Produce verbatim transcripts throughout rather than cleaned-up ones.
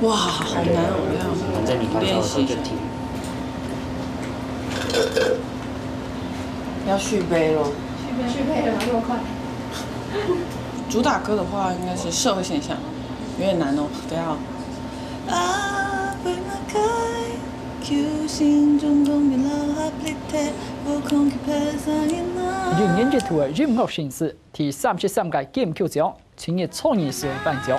哇，好难哦，这样。反正你刚刚说就停。要续杯咯。续杯了吗？这么快？主打歌的话，应该是社会现象，有点难哦。等一下哦。六年一度个音樂盛事第三十三屆金曲獎，今日初二時會頒獎。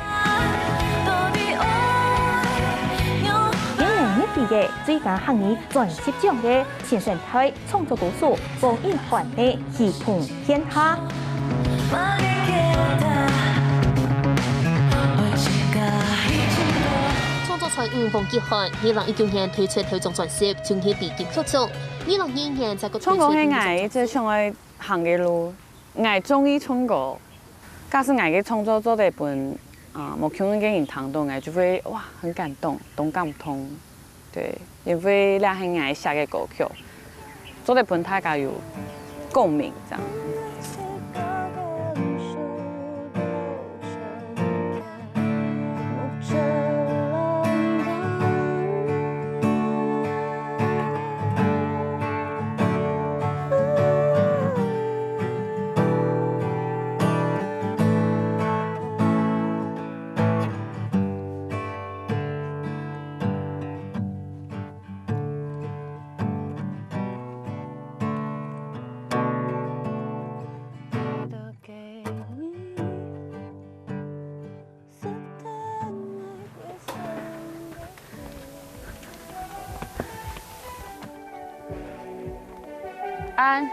今年年底个最佳客語專輯獎个先選台創作歌手黃映煥个《喜痛天下》。創作才女黃映煥，二零一九年推出頭張專輯《春天的金曲獎》，二零二二年再个推出。唱歌係𠊎一直想愛行个路，𠊎中意唱歌。假使𠊎个創作做得分啊無共樣个人聽到，𠊎就會哇很感動，當感動。對，因為這係𠊎寫个歌曲，做得分大家有共鳴，這樣。 安。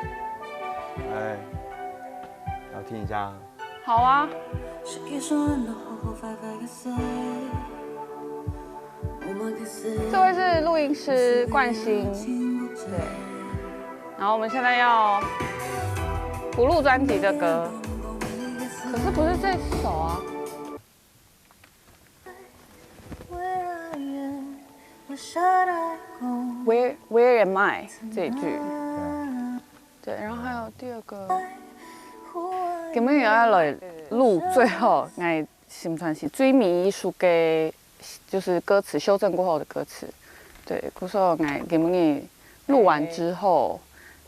哎，要听一下。好啊。这位是录音师冠希，对。然后我们现在要补录专辑的歌，可是不是这首啊。 Where Where am I 这一句，对，然后还有第二个，今日也要来录最后，哎，算是最尾一首歌，就是歌词修正过后的歌词，对，故所哎，今日录完之后，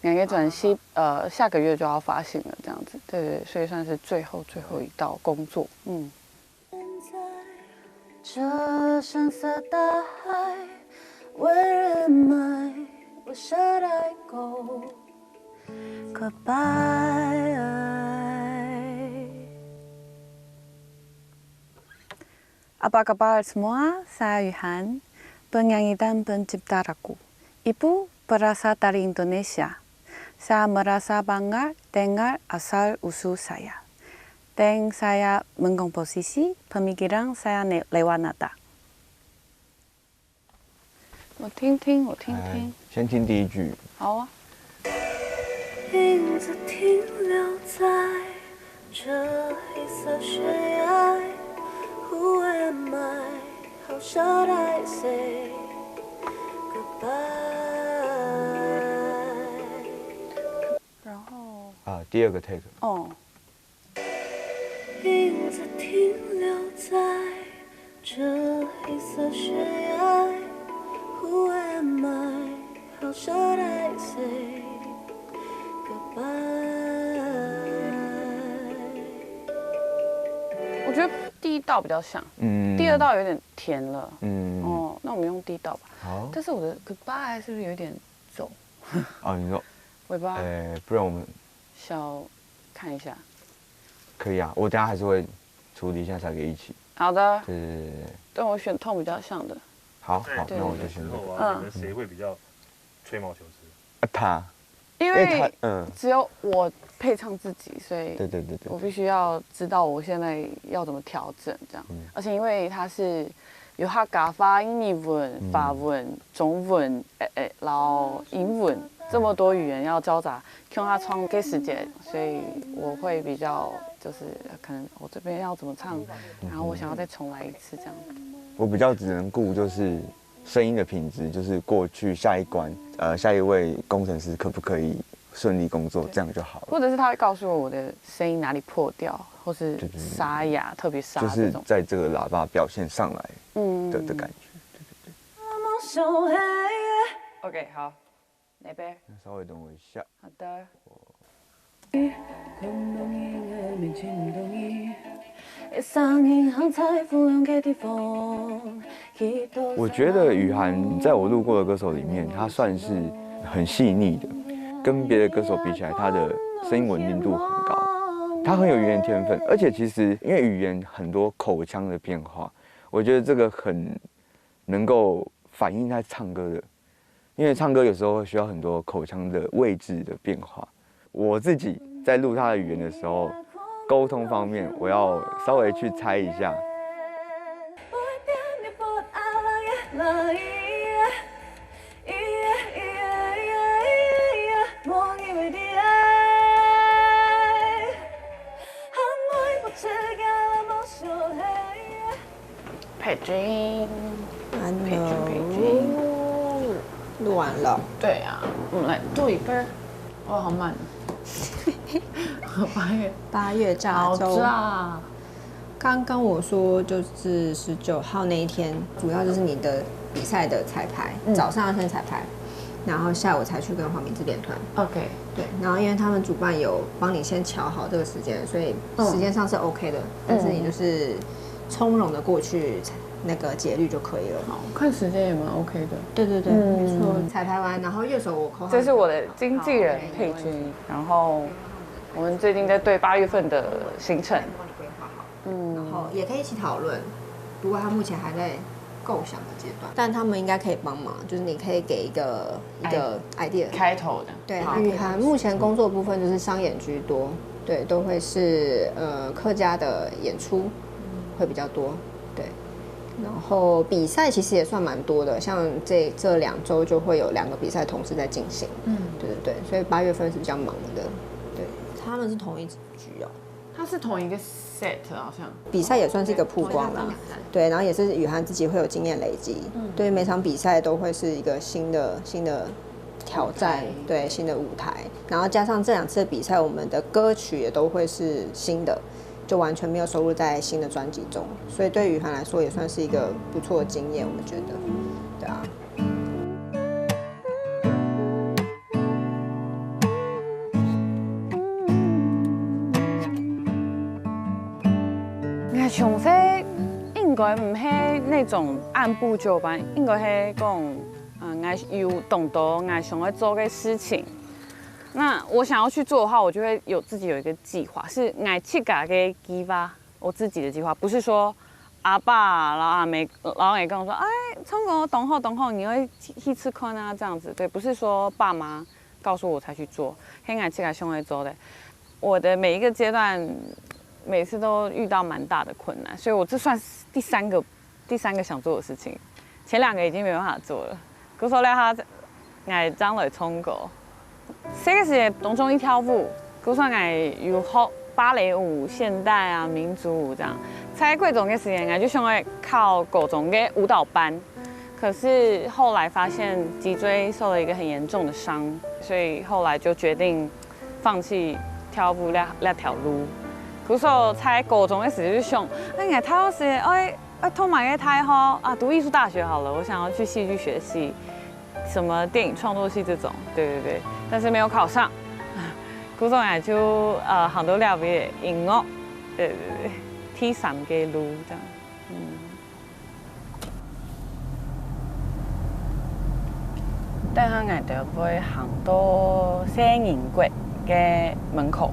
哎，个专辑呃下个月就要发行了，这样子，对对，所以算是最后最后一道工作，嗯。 这声色大海，Where am I? Where should I go? Goodbye. Apa kabar semua? Saya Yuhan. Penyanyi dan pencipta lagu. Ibu berasal dari Indonesia. Saya merasa bangga dengar asal usul saya. Dan saya mengkomposisi pemikiran saya lewat nada. 我听听，我听听。先听第一句。好啊。影子停留在这黑色悬崖。Who am I? How should I say goodbye? 然后啊，第二个 take。哦。 影子停留在这黑色悬崖。Who am I? How should I say goodbye? 我觉得第一道比较像，嗯，第二道有点甜了。嗯，哦，那我们用第一道吧。好。但是我的 goodbye 是不是有点走哦，你说，尾巴？呃，不然我们小看一下。可以啊，我等下还是会处理一下才可以一起。好的，对对对对对，但我选 tone 比较像的。好好，对那我就先这个。之后啊，你们谁会比较吹毛求疵？啊，他，因因为他为，嗯，只有我配唱自己，所以对对对对我必须要知道我现在要怎么调整这样。嗯而且因为它是有客家话、印尼文、嗯法文、中文，诶诶，然后英文这么多语言要交杂，用它唱歌时节，所以我会比较就是可能我这边要怎么唱，然后我想要再重来一次这样。我比较只能顾就是声音的品质，就是过去下一关，呃，下一位工程师可不可以顺利工作，这样就好了。或者是他会告诉我我的声音哪里破掉，或是对对对沙哑特别沙就这种。是在这个喇叭表现上来，嗯，的的感觉。 OK，好，那边。稍微等我一下。好的。 我觉得雨涵在我路过的歌手里面，他算是很细腻的，跟别的歌手比起来，他的声音稳定度很高，他很有语言天分，而且其实因为语言很多口腔的变化，我觉得这个很能够反映他唱歌的，因为唱歌有时候会需要很多口腔的位置的变化。我自己在录他的语言的时候，沟通方面我要稍微去猜一下。 佩君，安佩君，佩君。录完了。对啊，我们来读一遍。哇，好慢。八月，八月炸好周。炸。刚刚我说就是十九号那一天，主要就是你的比赛的彩排，嗯早上要先彩排，然后下午才去跟黄明志练团。 OK，对，然后因为他们主办有帮你先瞧好这个时间，所以时间上是 OK 的，但是你就是从容的过去，那个节律就可以了。好，看时间也蛮 OK 的。对对对，嗯没错。彩排完，然后乐手我扣号。这是我的经纪人佩君，然后我们最近在对八月份的行程。然后也可以一起讨论。不过他目前还在构想的阶段，但他们应该可以帮忙，就是你可以给一个一个 idea。开头的，对，好雨涵目前工作部分就是商演居多，对，都会是呃客家的演出会比较多，对。然后比赛其实也算蛮多的，像这这两周就会有两个比赛同时在进行，嗯，对对对，所以八月份是比较忙的，对。他们是同一局哦。它是同一个 set 好像。比赛也算是一个曝光啦，对，然后也是雨涵自己会有经验累积，对每场比赛都会是一个新的新的挑战，对新的舞台，然后加上这两次的比赛，我们的歌曲也都会是新的，就完全没有收录在新的专辑中，所以对雨涵来说也算是一个不错的经验，我觉得，对啊。 我从小应该毋是那种按部就班，应该是讲，嗯，我有当多我想要做的事情。那我想要去做的话，我就会有自己有一个计划，是我自家个计划，我自己的计划，不是说阿爸、老阿妹、老阿妹跟我说，哎，唱歌当好当好，你要去去试看啊，这样子。对，不是说爸妈告诉我才去做，是我自家想要做的。我的每一个阶段，每次都遇到蛮大的困难，所以我这算是第三个第三个想做的事情，前两个已经没办法做了。故所了下，我正来唱歌。这个时间当中意跳舞，故所我有学芭蕾舞、现代啊、民族舞这样。在国中个时间，我就想要考高中个舞蹈班，可是后来发现脊椎受了一个很严重的伤，所以后来就决定放弃跳舞那那条路。故所在高中个时就想，哎，我大学时，哎，哎，读哪个大学啊？读艺术大学好了，我想要去戏剧学系，什么电影创作系这种，对对对，但是没有考上。故所我就呃，很多了解音乐，对对对，第三个路这样，嗯。 等下𠊎兜會行到細人國个門口。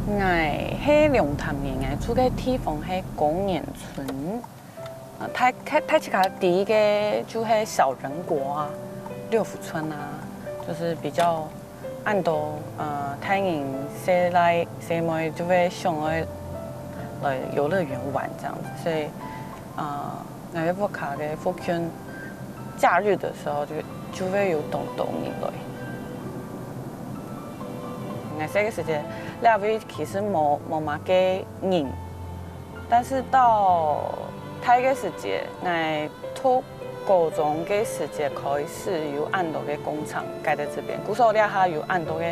𠊎係龍潭人，𠊎住个地方係高原村。呃，大大大自家第一个就係小人國啊、六福村啊，就是比較 恁多呃，大人細倈細妹就會想要來遊樂園玩這樣子，所以呃，𠊎个屋下个附近假日的時候就就會有當多人來。𠊎細个時節，這位其實無無麼个人，但是到大个時節，𠊎讀高中个時節開始有恁多个工廠蓋在這邊，故所這下有恁多个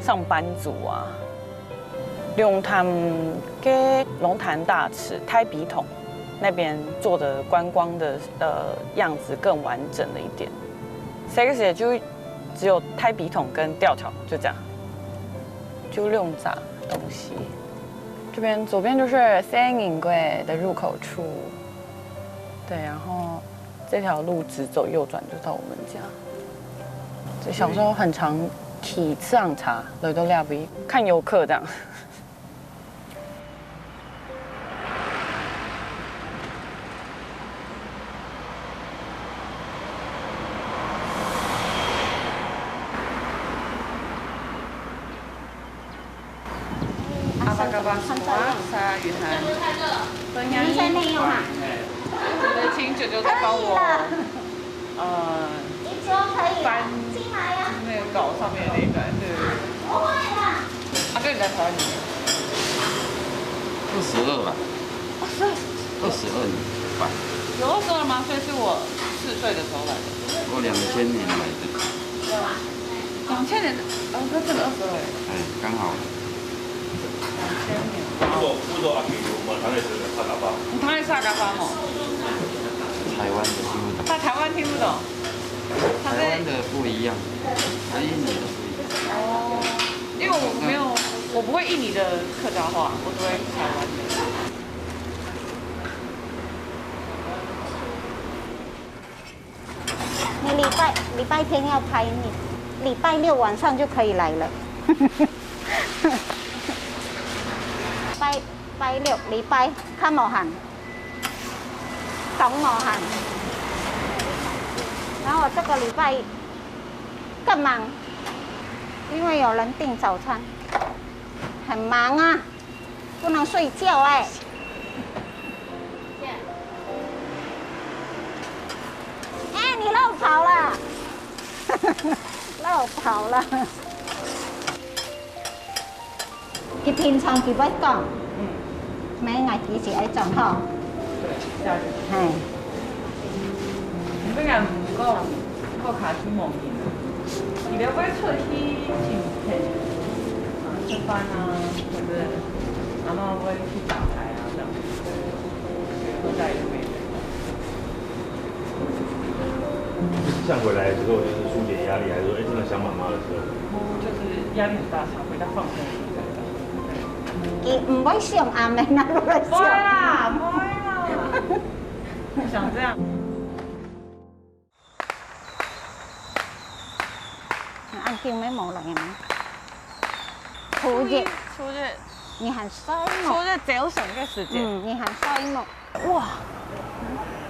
上班族啊。龍潭个龍潭大池、太皮桶那邊做的觀光的呃樣子更完整了一點。這個時節就只有太皮桶跟吊橋，就這樣，就兩隻東西。這邊左邊就是三銀櫃的入口處，對，然後這條路直走右轉就到我們家。這小時候很常騎自行車來到這邊看遊客這樣。阿巴嘎巴斯瓦沙约翰，你们在内用啊？请舅舅再帮我，呃，翻那个稿上面那一段，对对对。啊，跟你在台湾几年？二十二吧。二十二？二十二年吧。有二十二吗？所以是我四岁的时候来的。我两千年来的。两千年的，哦，那真的二十二哎。哎，刚好。两千年。你通会说阿爸吼？台湾的听不懂。他台湾听不懂。他在台湾的不一样，啊，印尼的不一样。哦，因为我没有，我不会印尼的客家话，我只会台湾的。你礼拜礼拜天要拍，你礼拜六晚上就可以来了。拜拜六礼拜看无閒，懂无閒。然后我这个礼拜更忙，因为有人订早餐，很忙啊，不能睡觉哎。哎，你漏跑了，漏跑了。 佢平常佢會講，嗯，每日佢就愛轉吼。對，下去。嘿。你不敢講，講卡去某年，你都會出去請客，啊，吃飯啊，或者阿媽會去打牌啊這樣，對，會帶一个妹妹。 像回来的时候，就是疏解压力，还是说，哎，真的想妈妈的时候？就是压力很大，想回家放松一下。佢毋會想阿姆，哪會想？不會啦，不會啦。想这样。恁久没有来了。初一，初一，你很帅嘛。初一早上个时间。嗯，你很帅嘛。 哇，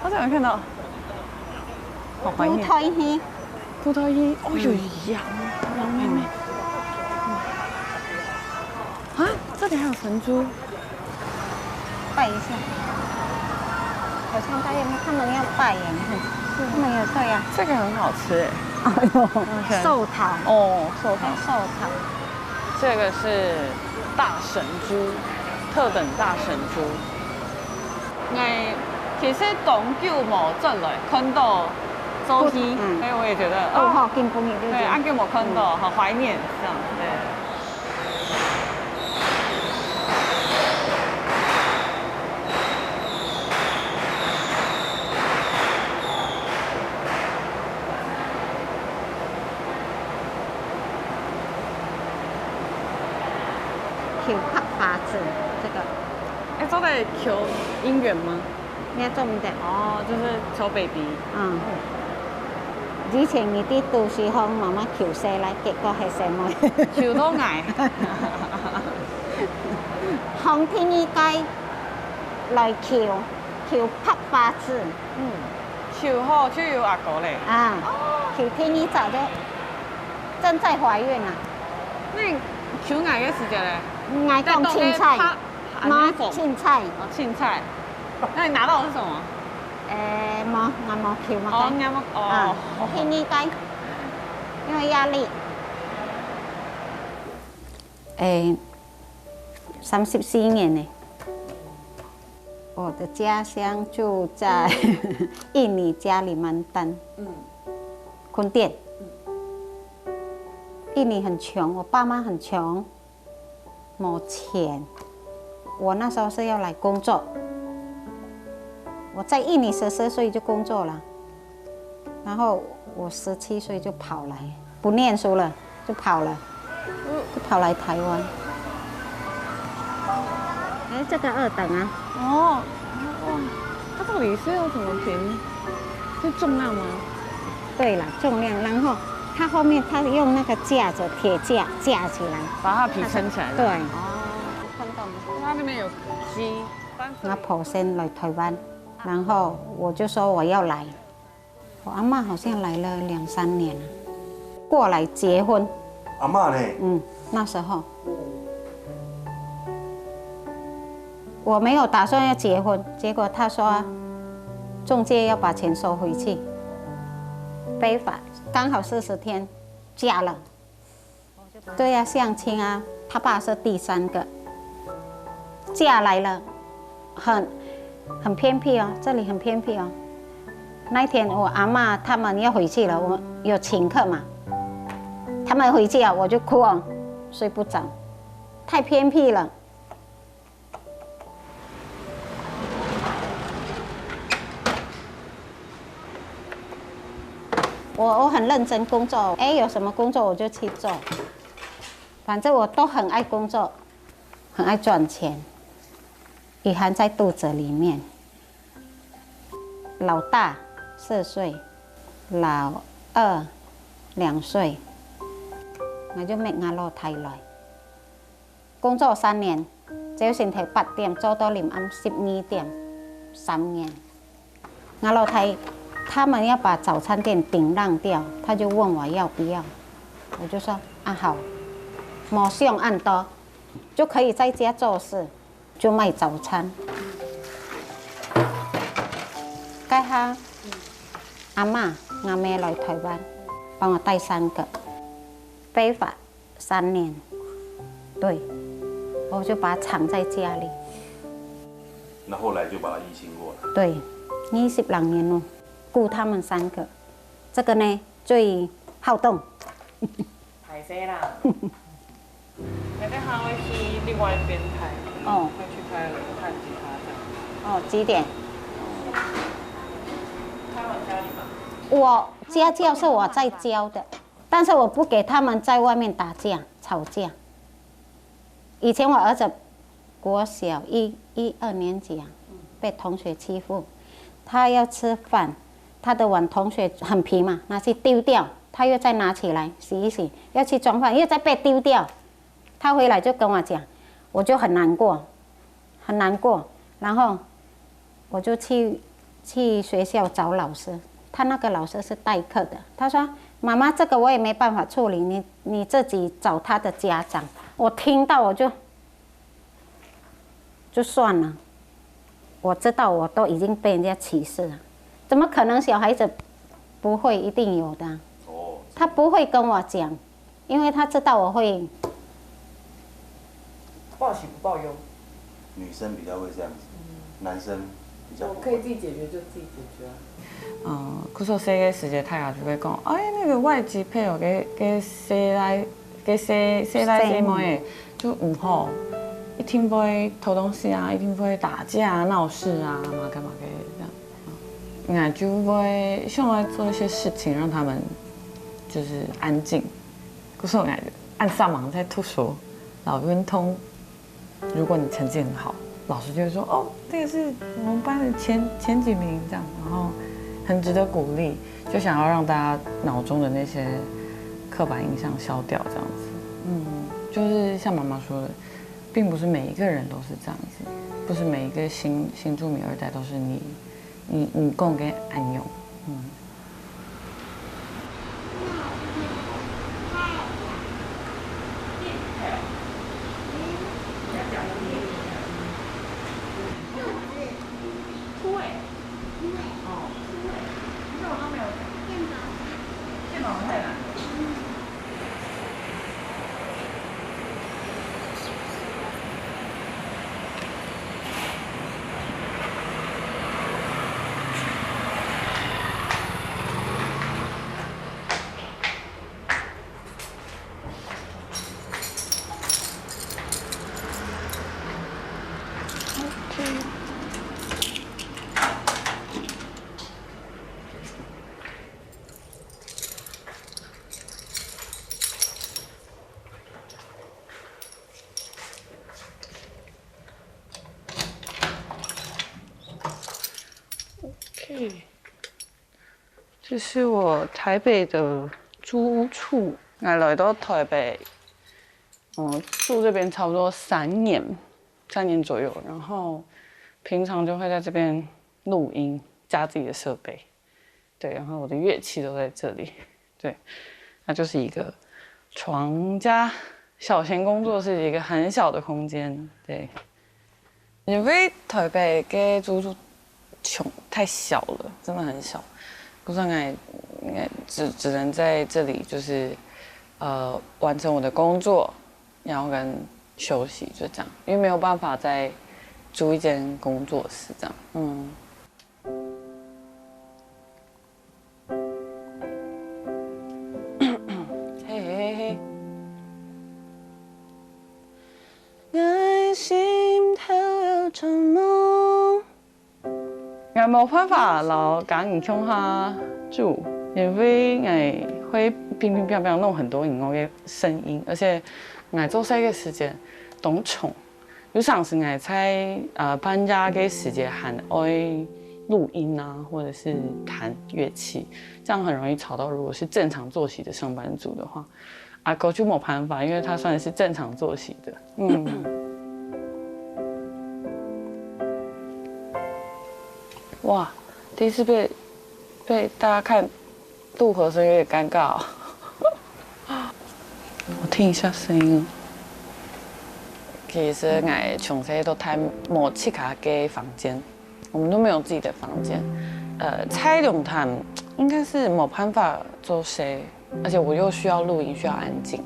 好久没看到，好怀念。布袋戏。布袋戏，哦，有羊，羊妹妹。啊，这里还有神猪。拜一下。好像他们，他们要拜耶，你看，他们有，对呀。这个很好吃哎。哎呦，寿桃。哦，寿桃。寿桃。这个是大神猪，特等大神猪。 哎，其实當久無轉來，看到做戲，嗯。所以我也覺得，哦，好，今晡日就對，恁久無看到，嗯。好懷念，這樣，對。求白花子，這个。 哎，做得求姻緣嗎？你也做毋得。哦，就是求baby。嗯。以前你在都市項，媽媽求細倈，結果係細妹。求到𠊎。向第二屆來求，求白花子。嗯，求好就有阿哥咧。啊，求第二隻就正在懷孕啊。那你求𠊎个時節咧？𠊎講清彩。 無，凊彩。哦，凊彩。那你拿到的是什麼？誒，無，𠊎無求麼个。哦，你還沒，哦。啊，第二屆，因為壓力。誒，三十四年呢，我的家鄉就在印尼加里曼丹，嗯。坤店。印尼很窮，我爸媽很窮，没钱，我那时候是要来工作，我在印尼十四岁就工作了，然后我十七岁就跑来，不念书了，就跑了，就跑来台湾。哎，这个二等啊。哦，哇，它到底是要怎么评？是重量吗？对了，重量，然后它后面它用那个架子，铁架架起来，把它皮撑起来。对，哦，看到吗？它那边有鸡，我婆先来台湾，然后我就说我要来，我阿妈好像来了两三年了，过来结婚。阿妈呢？嗯，那时候我没有打算要结婚，结果他说中介要把钱收回去，非法，刚好四十天嫁了。对呀，相亲啊，他爸是第三个，嫁来了，很很偏僻哦，这里很偏僻哦。那一天我阿妈他们要回去了，我有请客嘛，他们回去啊，我就哭哦，睡不着，太偏僻了。我我很认真工作，哎，有什么工作我就去做，反正我都很爱工作，很爱赚钱，遗憾在肚子里面。老大四岁，老二两岁，我就搣𠊎老弟來。工作三年，朝晨頭八點做到臨暗十二點，三年。我老弟他们要把早餐店顶烂掉，他就问我要不要，我就说啊好，没想恁多，就可以在家做事，就卖早餐。该下阿妈、阿妹来台湾，帮我带三个，非法三年，对，我就把它藏在家里。那后来就把他移情过来。对，二十两年了，顾他们三个，这个呢最好动。歹势啦。那个他会去另外一边拍，哦会去拍看吉他这样。哦，几点？他们家里吗？我家教是我在教的，但是我不给他们在外面打架吵架。以前我儿子国小一一二年级啊，被同学欺负，他要吃饭，他的碗同学很皮嘛，拿去丢掉，他又再拿起来洗一洗，要去装饭又再被丢掉。他回来就跟我讲，我就很难过，很难过。然后我就去去学校找老师，他那个老师是代课的，他说：妈妈，这个我也没办法处理，你你自己找他的家长。我听到我就就算了，我知道我都已经被人家歧视了，怎么可能小孩子不会一定有的？哦，他不会跟我讲，因为他知道我会报喜不报忧。女生比较会这样子，男生比较不会。我可以自己解决就自己解决啊。嗯，故所細个時節，大家就會講，哎，那個外籍配偶給給誰來給誰誰來誰麼誒，就毋好，一定會偷東西啊，一定會打架啊、鬧事啊，嘛幹嘛个這樣。那就會想要做一些事情，讓他們就是安靜。故所我感覺按上網在讀書，老運通 如果你成绩很好，老师就会说哦，这个是我们班的前前几名这样，然后很值得鼓励，就想要让大家脑中的那些刻板印象消掉，这样子。嗯，就是像妈妈说的，并不是每一个人都是这样子，不是每一个新新住民二代都是你你你讲个安样。嗯。这是我台北的租屋处。我来到台北，嗯，住这边差不多三年，三年左右。然后平常就会在这边录音，加自己的设备。对，然后我的乐器都在这里。对，它就是一个床加小型工作室，一个很小的空间。对，因为台北的住宿穷太小了，真的很小，所以我只只能在这里就是呃完成我的工作，然后跟休息，就这样，因为没有办法再租一间工作室这样。嗯。嘿嘿嘿嘿。我心头有场梦。 𠊎無辦法摎家人共下住，因為𠊎會乒乒乓乓弄很多音樂个聲音，而且𠊎做事个時間當長。有常時𠊎在呃半夜个時間還愛錄音啊，或者是彈樂器，這樣很容易吵到如果是正常作息的上班族的話。 阿哥就沒辦法，因為他算是正常作息的。嗯。哇，第一次被被大家看杜和声有点尴尬哦。我听一下声音。其实我从小都太没自家个房间，我们都没有自己的房间。呃，在龙潭应该是没办法做事， 而且我又需要录音，需要安静。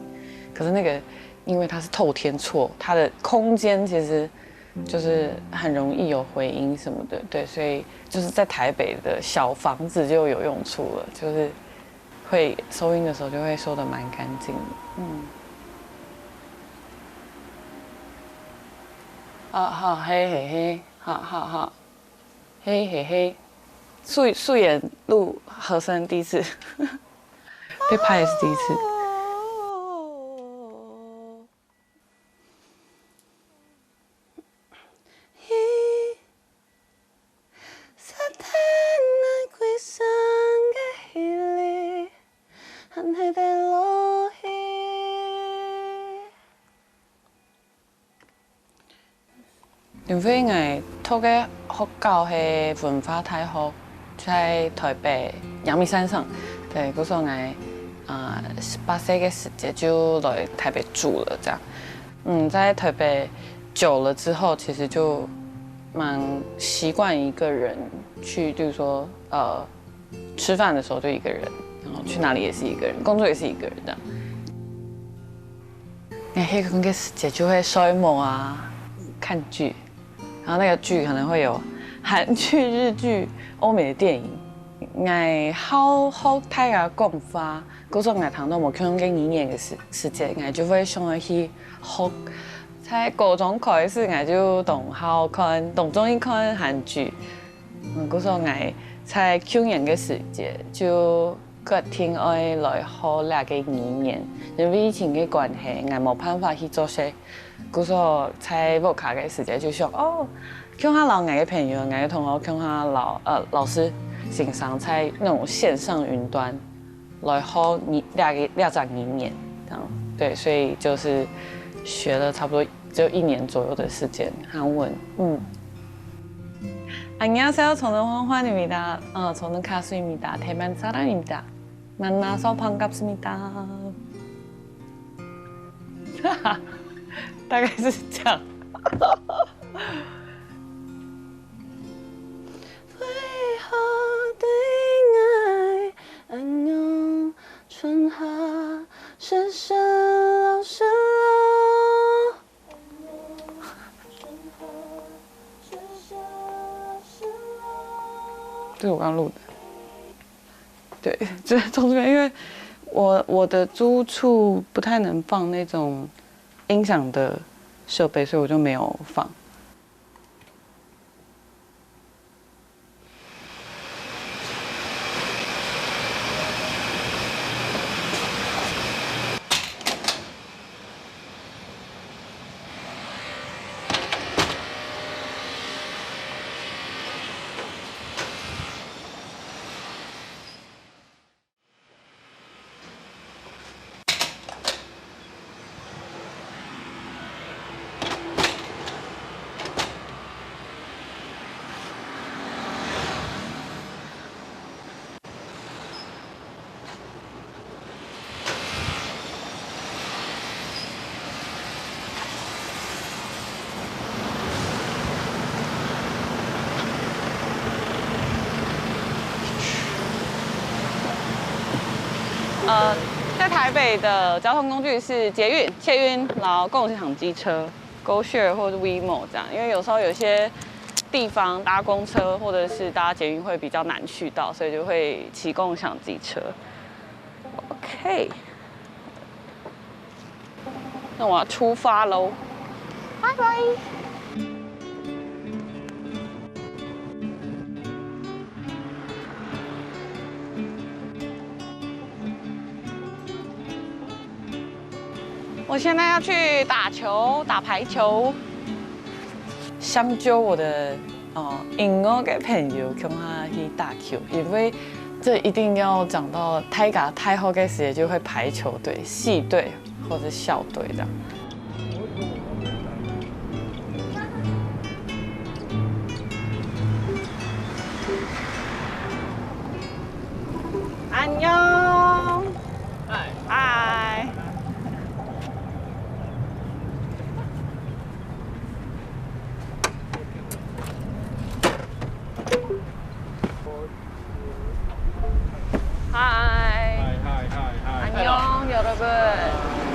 可是那个，因为它是透天厝，它的空间其实就是很容易有回音什么的，对，所以就是在台北的小房子就有用处了，就是会收音的时候就会收的蛮干净的，嗯。啊，好，嘿嘿嘿，好好好，嘿嘿嘿，素素颜录和声第一次。 被拍也是第一次。因為𠊎讀个學校係文化大學，在台北陽明山上。對，故所𠊎啊十八歲个時節就來台北住了，這樣。嗯，在台北久了之後，其實就蠻習慣一個人去，就是說呃 吃飯的時候就一個人，然後去哪裡也是一個人，工作也是一個人這樣。𠊎歇睏个時節就會睡目啊，看劇，然後那個劇可能會有韓劇、日劇、歐美的電影。𠊎好學大家講話，故所𠊎聽到無共樣个語言个時時節，𠊎就會想要去學。在高中開始，𠊎就當好看，當中意看韓劇。 嗯，故所𠊎在舊年个時節就決定愛來學這個語言，因為疫情个關係，𠊎無辦法去做事。故所在屋下个時節就想，哦，共下摎𠊎个朋友、𠊎个同學共下摎呃老師、先生在那種線上雲端來學語這個這隻語言，這樣。對，所以就是學了差不多 只有一年左右的時間，韓文。嗯。안녕하세요. 저는黃歡입니다. 어, 저는 가수입니다. 대만 사람입니다. 만나서 반갑습니다. 大概是这样。 这是我刚录的。对，就是从这边，因为我我的租处不太能放那种音响的设备，所以我就没有放。台北的交通工具是捷运、捷运，然后共享机车，GoShare 或者 WeMo 这样，因为有时候有些地方搭公车或者是搭捷运会比较难去到，所以就会骑共享机车。OK，那我要出发喽，拜拜。我现在要去打球，打排球。想叫我的，呃，音乐个朋友共下去打球，因为这一定要讲到大家大学个时节就会排球队、系队或者校队这样。 안녕。嗨。嗨。嗨。嗨，嗨，嗨，嗨。안녕여러분。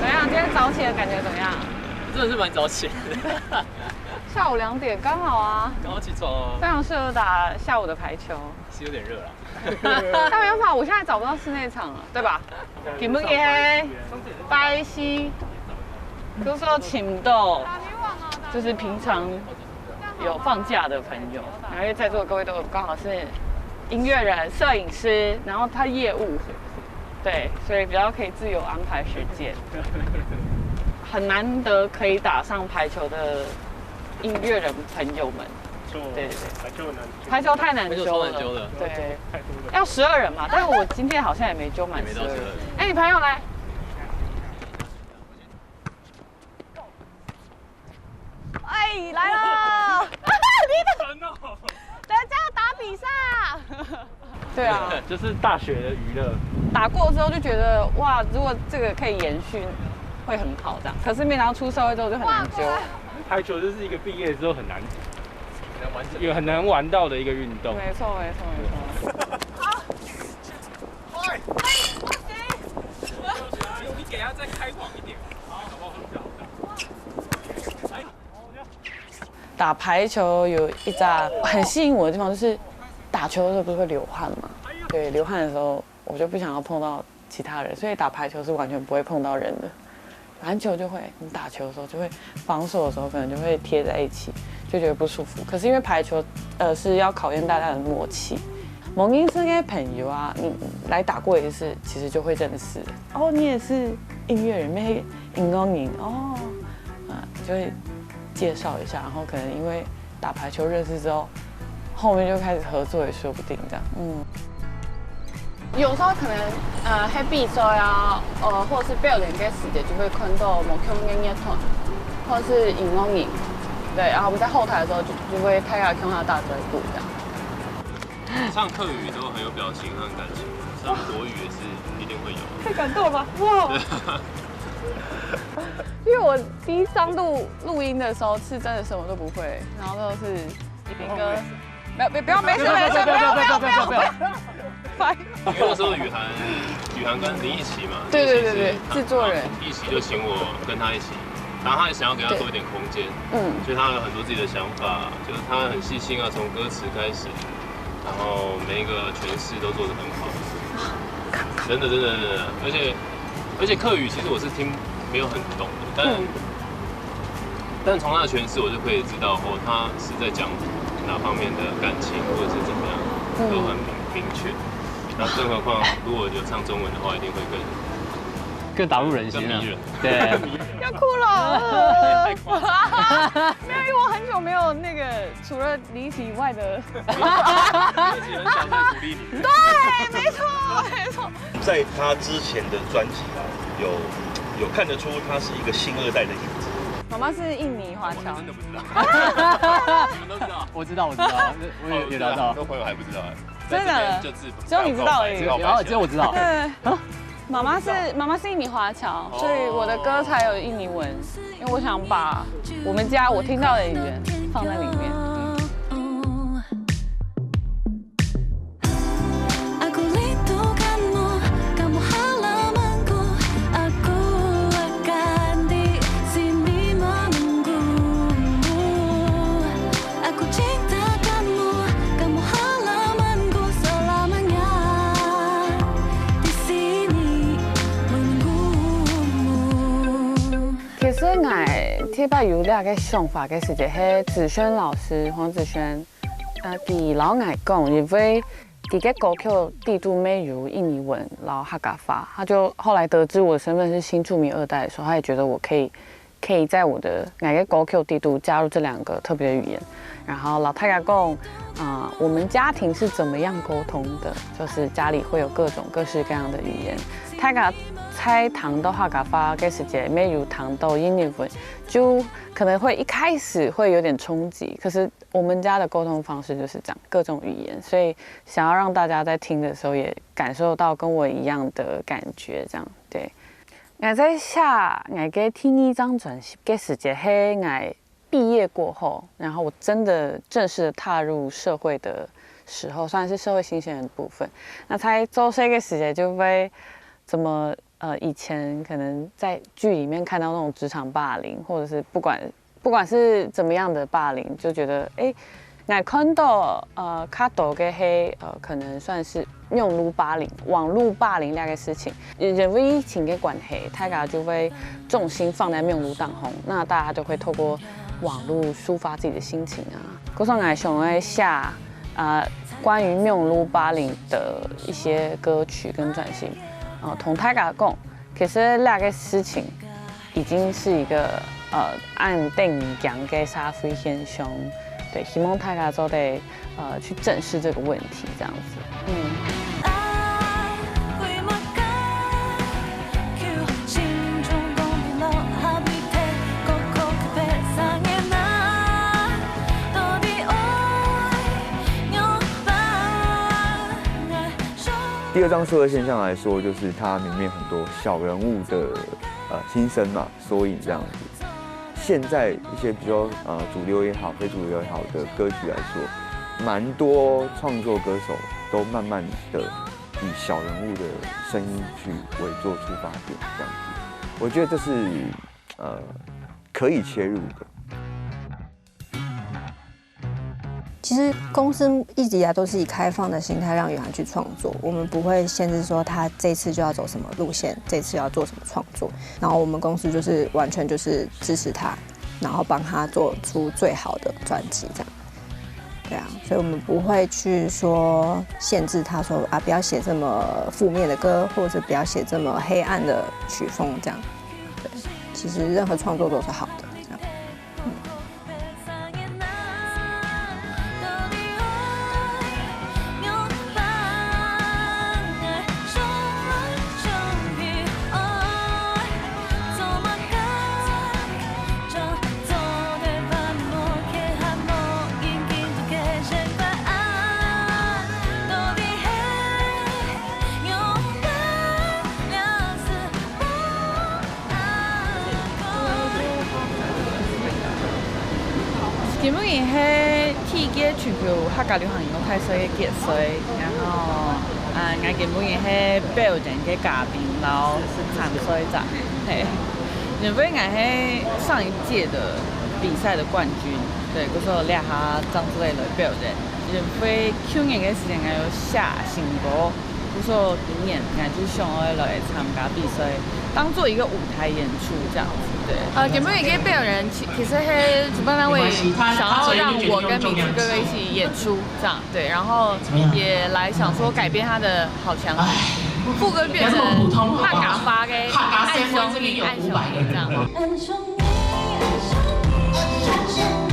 怎样？今天早起的感觉怎么样？真的是蛮早起的。下午两点刚好啊，刚好起床啊。非常适合打下午的排球。是有点热啦。但没办法，我现在找不到室内场了，对吧？今晡日个拜四，都说请不到，就是平常有放假的朋友，然后因为在座各位都刚好是音乐人、摄影师，然后他业务，对，所以比较可以自由安排时间。很难得可以打上排球的音乐人朋友们，对对对，排球很难，排球太难揪了，对，要十二人嘛，但是我今天好像也没揪满十二人。哎，你朋友来。哎，来了，你的，人家要打比赛啊。对啊，就是大学的娱乐。打过之后就觉得哇，如果这个可以延续，会很好这样。可是没想到出社会之后就很难揪。排球就是一个毕业之后很难，也很难玩到的一个运动。没错没错没错。你给他再开广一点。打排球有一个很吸引我的地方，就是打球的时候不是会流汗嘛？对，流汗的时候我就不想要碰到其他人，所以打排球是完全不会碰到人的。篮球就会，你打球的时候就会防守的时候可能就会贴在一起，就觉得不舒服。可是因为排球，呃，是要考验大家的默契。某音社的朋友啊，你来打过一次，其实就会认识。哦，你也是音乐人，没音乐人哦，啊，就会介绍一下，然后可能因为打排球认识之后，后面就开始合作也说不定这样。嗯。有时候可能呃，黑比赛啊，呃，或是表演个时节，就会看到某个乐团，或是音乐人，对，然后我们在后台的时候就就会大家看他打嘴鼓这样。唱客语都很有表情和感情，唱国语也是一定会有。太感动了吧！哇！因为我第一张录录音的时候是真的什么都不会，然后都是一点歌，没有，不要，没事没事，不要不要不要不要不要，拜。因为那时候雨涵，雨涵跟林奕奇嘛，对对对对，制作人，奕奇就请我跟他一起，然后他也想要给他多一点空间，嗯，所以他有很多自己的想法，就是他很细心啊，从歌词开始，然后每一个诠释都做得很好，真的真的真的，而且而且客语其实我是听没有很懂的，但但从他的诠释，我就可以知道哦，他是在讲哪方面的感情或者是怎么样，都很明明确。那更何况如果有唱中文的话，一定会更更打入人心啊，更迷人。对，要哭了。没有，因为我很久没有那个除了林奕奇以外的。林奕奇很少在鼓励你。对，没错没错。在他之前的专辑啊，有有看得出他是一个新二代的影子。妈妈是印尼华侨，真的不知道。你们都知道？我知道，我知道，我有有聊到。很多朋友还不知道哎。真的？在这边就自只有你知道而已。只有只有我知道。对，妈妈是妈妈是印尼华侨，所以我的歌才有印尼文，因为我想把我们家我听到的语言放在里面。 Aku rindu kamu, kamu halamanku. 𠊎第一擺有這個想法个時節，係子軒老師，黃子軒，呃，佢摎𠊎講，因為佢个歌曲底肚乜有印尼文摎客家話，他就後來得知我的身份是新住民二代的時候，他也覺得我可以，可以在我的，𠊎个歌曲底肚加入這兩個特別的語言，然後摎大家講，啊，我們家庭是怎麼樣溝通的，就是家裡會有各種各式各樣的語言。大家在談到客家話个時節，乜有談到印尼文，就可能會一開始會有點衝擊，可是我們家的溝通方式就是這樣，各種語言，所以想要讓大家在聽的時候也感受到跟我一樣的感覺，這樣，對。𠊎在寫𠊎个第二張專輯个時節，係𠊎畢業過後，然後我真的正式地踏入社會的時候，算是社會新鮮人的部分。那在做這個時節就會怎麼，呃，以前可能在劇裡面看到那種職場霸凌，或者是不管，不管是怎麼樣的霸凌，就覺得，欸，𠊎看到，呃，較多个係，呃，可能算是網路霸凌，網路霸凌這個事情。因為疫情的關係，大家就會重心放在網路當中，那大家就會透過網路抒發自己的心情啊。故所𠊎想要寫，啊，關於網路霸凌的一些歌曲跟專輯，呃，同大家講，其實這個事情已經是一個，呃，恁得人驚个社會現象，對，希望大家做得，呃，去正視這個問題，這樣子。嗯。第二张社会现象来说，就是它里面很多小人物的，呃，心声嘛，缩影这样子。现在一些比较，呃，主流也好，非主流也好的歌曲来说，蛮多创作歌手都慢慢的以小人物的声音去为做出发点这样子。我觉得这是，呃，可以切入的。 其实公司一直以来都是以开放的心态让演员去创作，我们不会限制说他这次就要走什么路线，这次要做什么创作。然后我们公司就是完全就是支持他，然后帮他做出最好的专辑这样。对啊，所以我们不会去说限制他说啊，不要写这么负面的歌，或者不要写这么黑暗的曲风这样。对，其实任何创作都是好的，这样。 今晡日係第一屆全球客家流行音樂大賽个決賽，然後，啊，𠊎今晡日係表演个嘉賓摎參賽者，係。因為𠊎係上一屆的比賽的冠軍，對，故所這下正式來表演。因為舊年个時間𠊎有寫新歌， 故所今年𠊎就想要來參加比賽，當做一個舞台演出這樣子，對。呃，今晡日个表演其，其實係主辦單位想要讓我跟明志哥哥一起演出這樣，對，然後也來想說改編他的好強，副歌變成客家話个，客家三分之一有五百个人。暗香味，暗香味。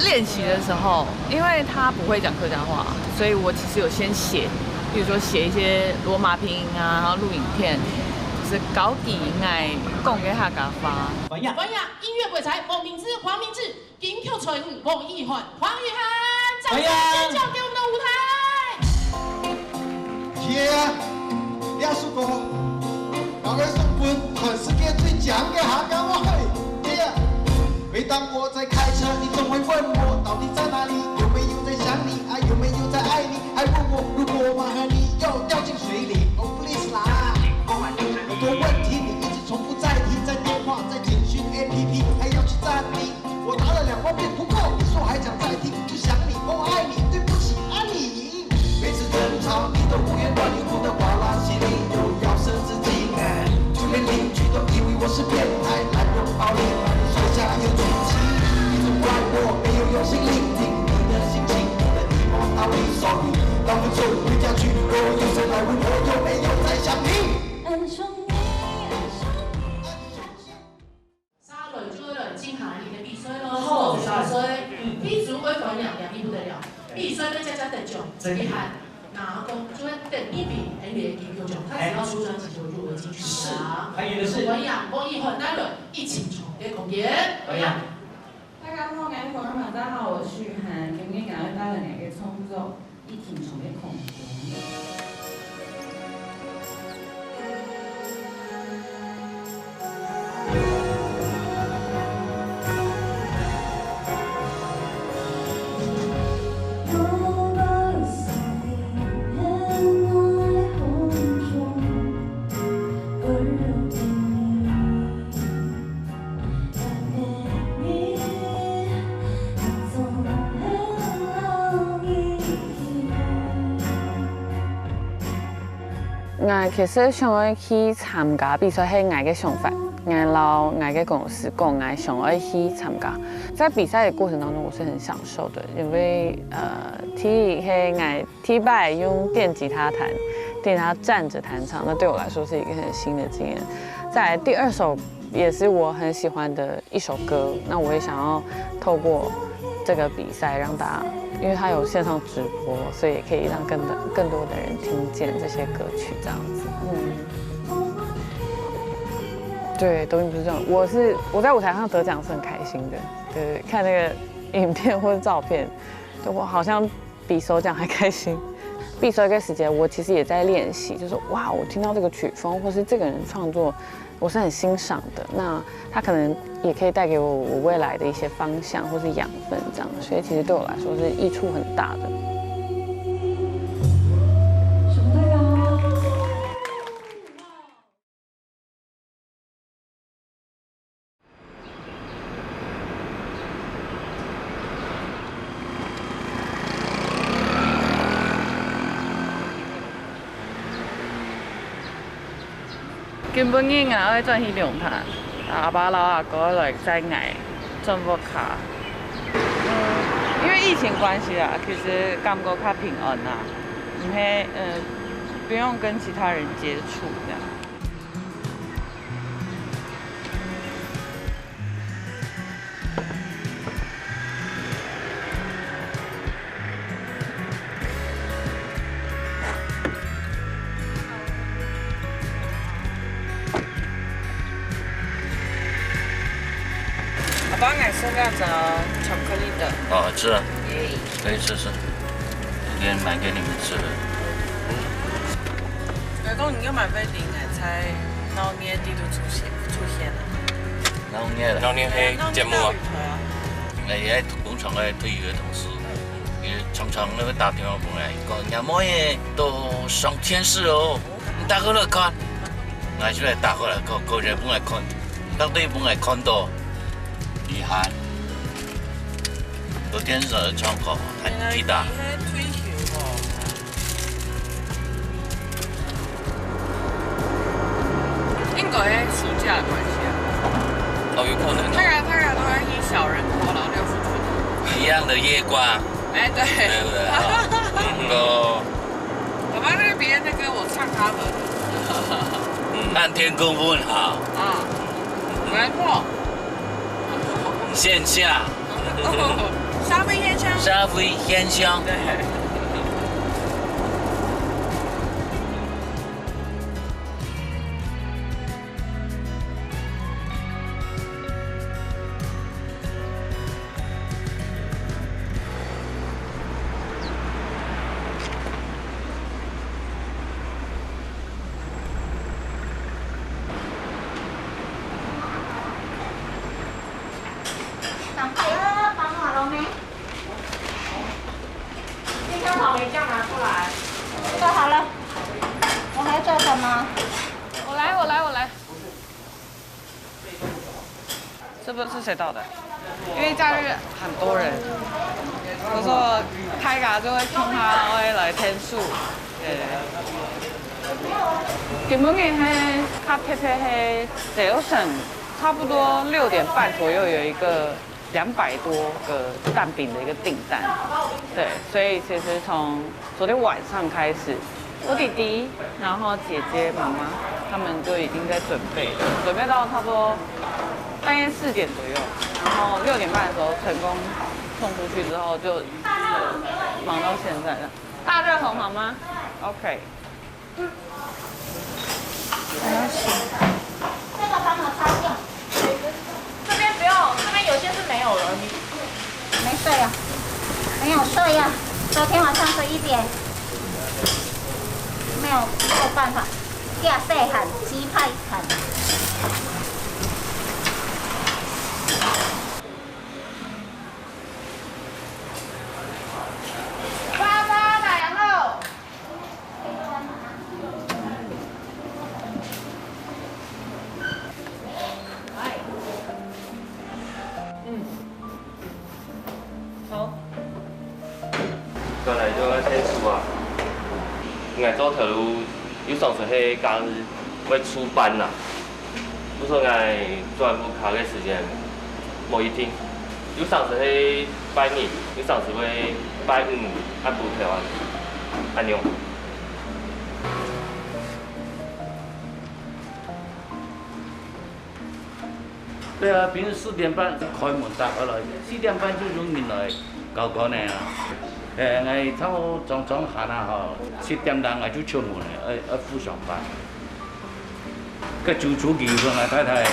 练习的時候，因為他不會講客家話，所以我其實有先寫，比如說寫一些羅馬拼音啊，然後錄影片，就是教佢講个客家話。歡迎，歡迎音樂鬼才黃明志，黃明志，金曲才女黃奕涵，黃奕涵，掌聲尖叫給我們的舞台。 Yeah，這首歌，𠊎愛送分全世界最強个客家話。Yeah，每當我在開車，你總會問我到底在哪裡，有沒有在想你，啊，有沒有在愛你，還問我如果我們和你要掉進水裡，Oh please啦。很多問題你一直重複在提，在電話，在簡訊A P P，還要去佔領。我打了兩萬遍不夠，你說還想再聽，不想你，我愛你，對不起，愛你。 每次爭吵，你都胡言亂語，哭得厉害。那公主等一比，哎，你的金球奖，他只要出专辑就入围金曲奖。是，还有的是。我一样，我一会儿待会一起闯的空间。我一样。大家好，我是马大号，我是许涵，今天我要带来两个创作，一起闯的空间。 𠊎其實想愛去參加比賽，係𠊎个想法。𠊎摎𠊎个公司講，𠊎想愛去參加。在比賽的過程當中，我是很享受的，因為呃，第一係𠊎第一擺用電吉他彈，電吉他站著彈唱，那對我來說是一個很新的經驗。再來，第二首也是我很喜歡的一首歌，那我也想要透過這個比賽讓大家，因為它有線上直播，所以也可以讓更多更多的人聽見這些歌曲，這樣子。嗯，對，抖音不是這種，我是我在舞台上得獎是很開心的，對，看那個影片或者照片，對，我好像比首獎還開心。比賽的時間，我其實也在練習，就是哇，我聽到這個曲風，或是這個人創作，我是很欣賞的。那他可能也可以帶給我我未來的一些方向或是養分，這樣。所以其實對我來說是益處很大的。什麼隊啊？ 今晡日𠊎愛轉去龍潭，阿爸摎阿哥來載𠊎轉屋下。嗯，因為疫情關係啊，其實感覺較平安啊，毋係，嗯，不用跟其他人接觸這樣。 阿爸，𠊎送兩隻巧克力的。哦，吃了，耶。可以吃吃，今天买给你们吃的。外公，你有买杯零奶茶，然后你的地图出现出现了。然后你也来。然后你黑节目啊？哎，也工厂个退休个同事，也常常会打电话过来，讲人家妹妹都上电视哦。 你打开来看，𠊎就来打开来看，个人本来看，到底本来看到，厉害，有电视上唱歌，还记得。退休哦。应该是暑假的关系啊。哦，有可能哦。大家大家都在去小人国，然后六福村。一样的夜光。哎，对。对不对？哦，嗯。哦。 爸爸那边那个我唱他们。嗯，看天公不好。啊，没错。线下。沙飞现象。沙飞现象。对。长辈，帮我好了没？冰箱草莓酱拿出来。做好了。我还要做什么？我来，我来，我来。 这不是谁倒的？因为假日很多人，有时候大家就会冲他，会来添数。对。今晡日係較特別係早晨差不多六点半左右有一个两百多个蛋饼的一个订单，对，所以其实从 昨天晚上开始，我弟弟，然后姐姐、妈妈他们就已经在准备了，准备到差不多半夜四点左右，然后六点半的时候成功送出去之后，就忙到现在了。大热红好吗？OK。这个帮我烧掉。这边不用，这边有些是没有了。你没睡啊？没有睡啊？昨天晚上十一点，没有没有办法，下岁寒，极派寒。爸爸来了。嗯。 好。本來就愛𢯭手啊。𠊎做頭路，有常時係假日會出班啦。故所𠊎轉屋下个時間無一定，有常時係拜日，有常時會拜五暗晡頭啊，恁樣。 對啊，平時四點半開門打開來，四點半就有人來交關个啊。誒，𠊎差不多裝裝下啊吼，七點零𠊎就出門了，愛愛赴上班。該租出去分𠊎太太，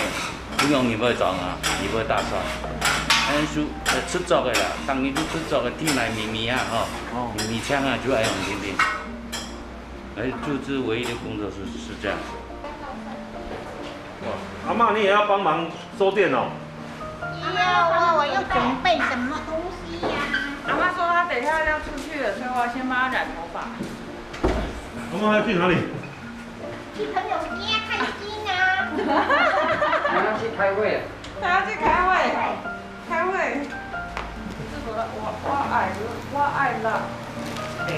不用你會裝啊，你會打掃。俺就呃出作个啦，當日就出作个，地泥咪咪啊吼，咪咪牆啊，就愛用定定。哎，就這唯一的工作是是這樣子。 阿嬷，你也要幫忙收店哦？要啊，我要准备什么东西呀、阿妈说她等一下要出去了，所以我要先帮她染头发。阿嬷要去哪里？去朋友家看星啊。他要去开会了。她要去开会，开会。这个我我爱我爱辣，对，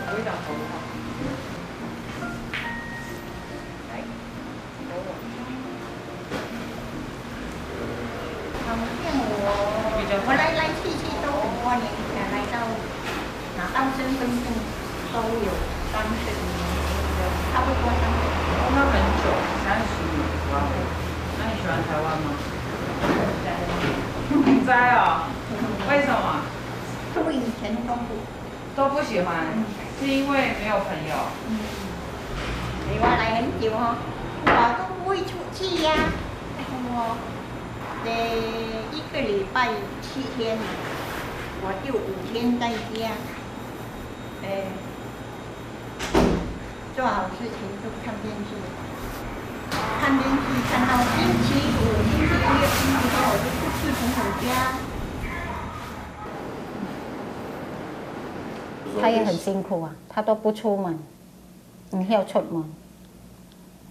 我会讲普通话。来。 我来来去去都很多年，才来到拿到身份证都有三十年，差不多三十年。那很久，三十年。哇，那你喜欢台湾吗？不在哦，为什么？都以前都不都不喜欢，是因为没有朋友。陪我来很久哦，我都不会出去呀、我的一个礼拜七天，我就五天在家。哎，做好事情就看电视，看电视看到星期五、星期六、星期天，我就不去朋友家。 他也很辛苦啊，他都不出门，毋曉出門。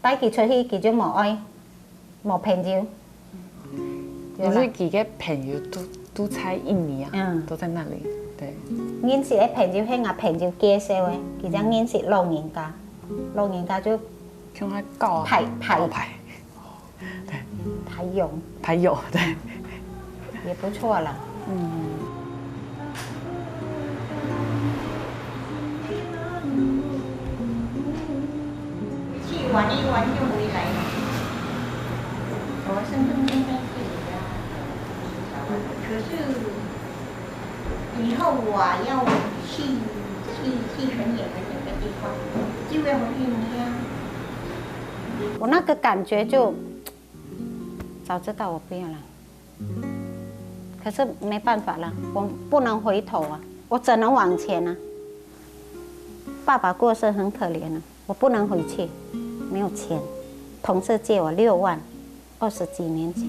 帶佢出去，佢就無愛，無朋友。可是佢个朋友都都在印尼啊，嗯都在那里。对，認識个朋友係𠊎朋友介紹个，佢正認識老人家，老人家就像他告啊，排排告牌，排用，牌友，对，也不错啦。嗯。 去玩一玩就回来了。我身份证在这里啊，可是以后我要去去去很远很远的地方，就要回印尼啊。我那个感觉就，早知道我不要了。可是没办法了，我不能回头啊，我只能往前啊。爸爸过世很可怜啊，我不能回去，没有钱。同事借我六万，二十几年前，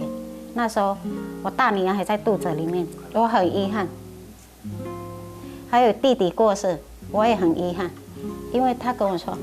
那时候我大女儿还在肚子里面，我很遗憾。还有弟弟过世，我也很遗憾，因为他跟我说，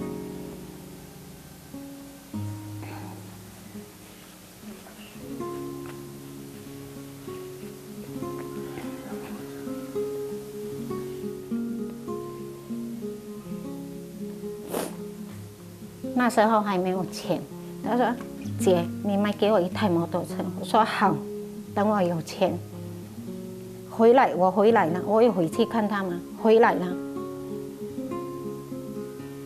那时候还没有钱，他说：“姐，你买给我一台摩托车。”我说：“好，等我有钱回来。”我回来了，我有回去看他吗？回来了，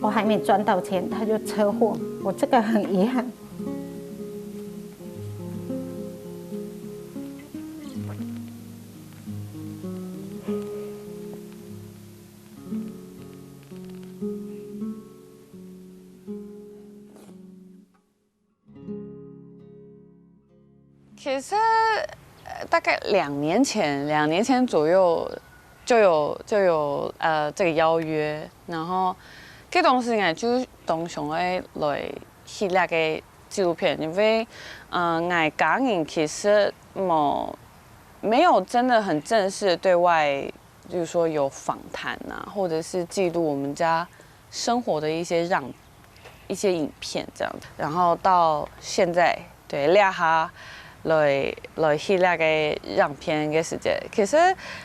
我还没赚到钱，他就车祸，我这个很遗憾。其实呃大概两年前，两年前左右就有就有呃这个邀约，然后这东西呢，就是当想要来去那个纪录片，因为呃，我个人其实没没有真的很正式的对外，就是说有访谈啊，或者是记录我们家生活的一些样一些影片这样子。然后到现在，对，这下来来去那个样片个时节，其实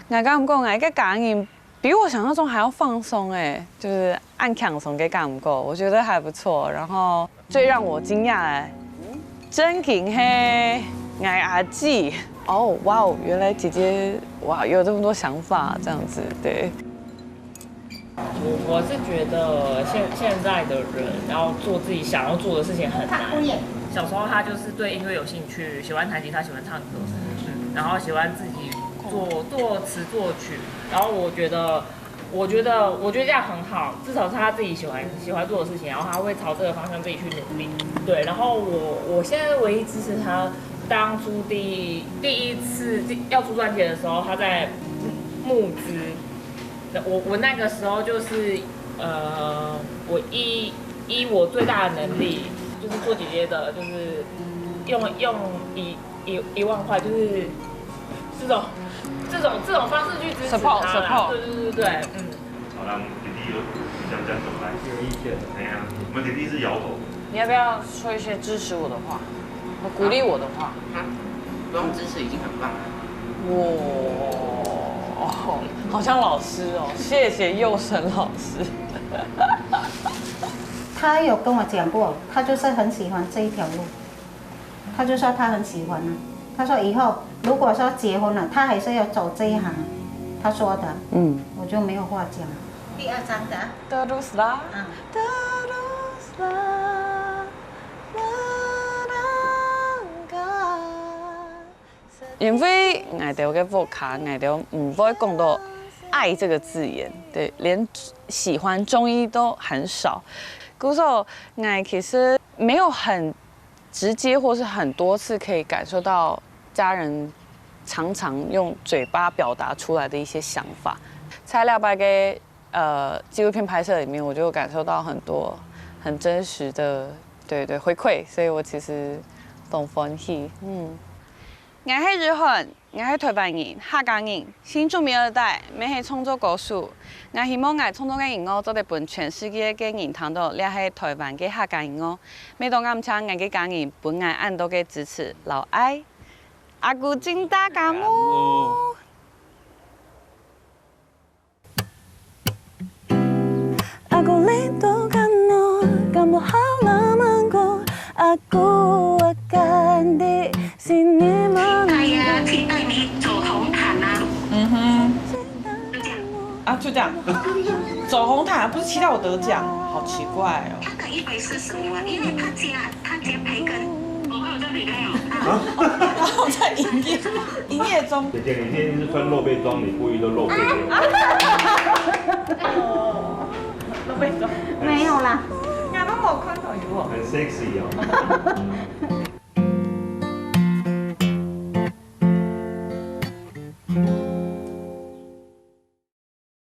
我感觉我个家人比我想象中还要放松哎，就是恁轻松个感觉，我觉得还不错。然后最让我惊讶的，真的是我阿姊。哦，哇哦，原来姐姐哇有这么多想法，这样子，对。我我是觉得现现在的人要做自己想要做的事情很难。小时候他就是对音乐有兴趣，喜欢弹吉他，喜欢唱歌，嗯，然后喜欢自己做作词作曲。然后我觉得，我觉得，我觉得这样很好，至少是他自己喜欢喜欢做的事情，然后他会朝这个方向自己去努力。对，然后我我现在唯一支持他，当初第第一次要出专辑的时候，他在募资。我我那个时候就是呃，我依依我最大的能力，就是做姐姐的，就是用用一一一万块，就是这种这种这种方式去支持他啦。对对对对，嗯。好啦，我们弟弟有想讲什么来？有意见。哎呀，我们弟弟是摇头。你要不要说一些支持我的话，鼓励我的话？啊，不用支持已经很棒了。哇，好像老师哦，谢谢佑生老师。他有跟我讲过，他就是很喜欢这一条路，他就说他很喜欢啊。他说以后如果说结婚了，他还是要走这一行，他说的，嗯，我就没有话讲。第二张的， Terus lah，terus lah，menangkan。因为𠊎兜个屋下，𠊎兜毋会讲到爱这个字眼，对，连喜欢中意都很少。故所，𠊎其实没有很直接或是很多次可以感受到家人常常用嘴巴表达出来的一些想法。在礼拜个呃纪录片拍摄里面，我就感受到很多很真实的对对回馈，所以我其实懂欢喜。嗯，我是日本，我是台湾人，客家人，新竹苗栗，也是创作歌手。我希望我创作个音乐做得分全世界个人听到，这是台湾个客家音乐。每当感谢我个家人分我恁多个支持，老爱。阿古金大家木。 Ako lito kano kamu halaman ko. Ako akan di sinimangan. 期待你走红毯啊！嗯哼，就这样。啊，就这样，走红毯还不是期待我得奖，好奇怪哦。他的意思是什么？因为他接他接培根，我有在培根哦。然后在营业营业中，姐姐，你今天是穿露背装，你故意都露背给我。都被抓，没有啦，俺都没有看到有哦。很 sexy 哦。